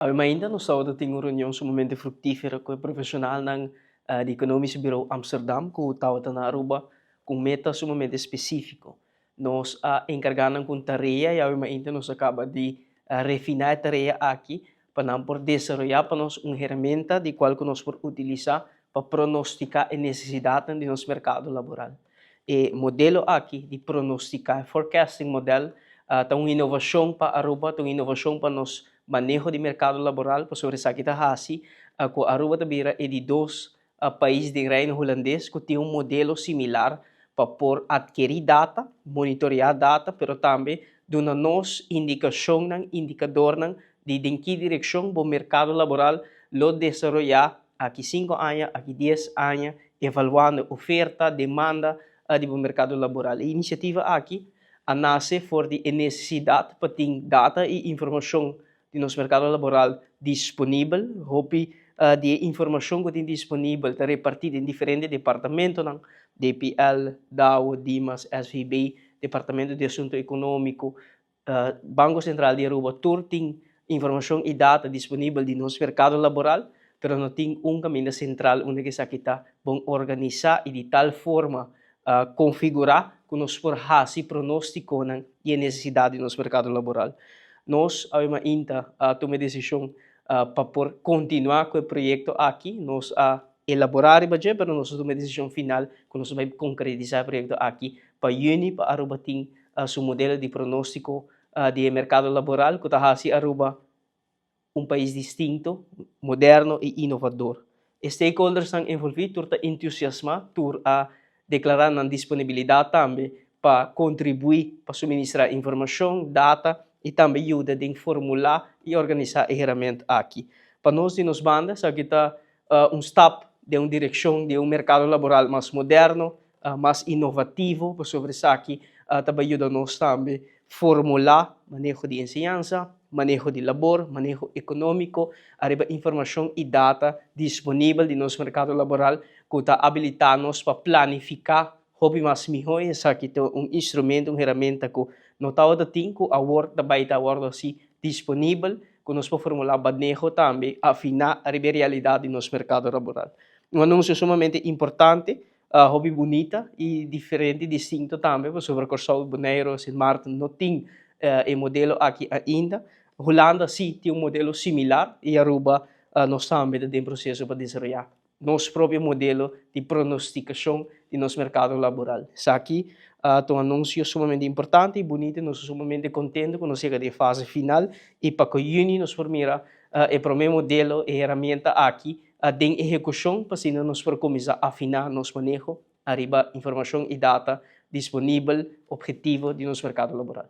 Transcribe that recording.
Awe mainta nos tabata tin un reunion sumamente fructifero cu e profesionalnan di Economisch Bureau Amsterdam cu tabata na Aruba cu un meta sumamente specifico. Nos a encarga nan cu un tarea y awe mainta nos a caba di refina e tarea aki pa nan por desaroya pa nos un herramienta di cual cu nos por utilisa pa pronostica e necesidadnan di nos mercado laboral. E modelo aki di pronostica, e forecasting model, ta un innovacion pa Aruba, ta un innovacion pa nos maneho di mercado laboral, pasobra esaki ta haci cu Aruba ta bira e di dos pais den Reino Hulandes cu tin un modelo similar pa por adkeri data, monitorea data, pero tambe duna nos indicacionnan, indicadornan di den ki direccion bo mercado laboral lo desaroya aki 5 aña, aki 10 aña, evaluando oferta, demanda di bo mercado laboral. E iniciativa aki a nace for di e necesidad pa tin data y informacion di nos mercado laboral disponibel. Hopi di informacion cu tin disponibel ta reparti den diferente departamento, DPL, DAO, DIMAS, SVB, Departamento di Asunto Economico, Banco Central di Aruba, tur tin informacion y data disponibel di nos mercado laboral, pero no tin un caminda central unda esaki ta bon organisa y di tal forma configura cu nos por haci pronostico di necesidad di nos mercado laboral. Nos, awe mainta, a tuma e decision pa por continua cu e proyecto aki. Nos a elabora e budget, pero nos a tuma e decision final cu nos ta bay concretisa e proyecto aki pa juni, pa Aruba tin su modelo di pronostico di mercado laboral, cu ta haci Aruba un pais distinto, moderno y innovador. Stakeholders nan envolvi tur ta entusiasma, tur a declara nan disponibilidad tambe pa contribui, pa suministra informacion, data y tambe yuda den formula y organisa e herramienta aki. Pa nos di nos banda, esaki ta un stap den un direccion di un mercado laboral mas moderno, mas innovativo, pasobra esaki tambe yuda nos tambe formula maneho di enseñansa, maneho di labor, maneho economico, ariba informacion y data disponibel di nos mercado laboral, cu ta habilita nos pa planifica hopi mas miho. Esaki ta un instrumento, un herramienta cu no tabatin, cu awor tambe ta awor asina disponibel, cu nos por formula maneho tambe afina e realidad di nos mercado laboral. Un anuncio sumamente importante, hopi bunita y diferente, distinto tambe, pasobra Corsou, Bonaire, Sint Maarten no tin e modelo aki ainda. Hulanda si tin un modelo similar y Aruba nos tambe ta den proceso pa desaroya nos propio modelo di pronosticacion di nos mercado laboral. Esaki ta un anuncio sumamente importante y bunita. Nos ta sumamente contento cu nos a yega na e fase final y pa juni nos por mira e prome modelo y herramienta aki den ehecucion, pa asina nos por cuminsa afina nos maneho ariba informacion y data disponibel, obhetivo di nos mercado laboral.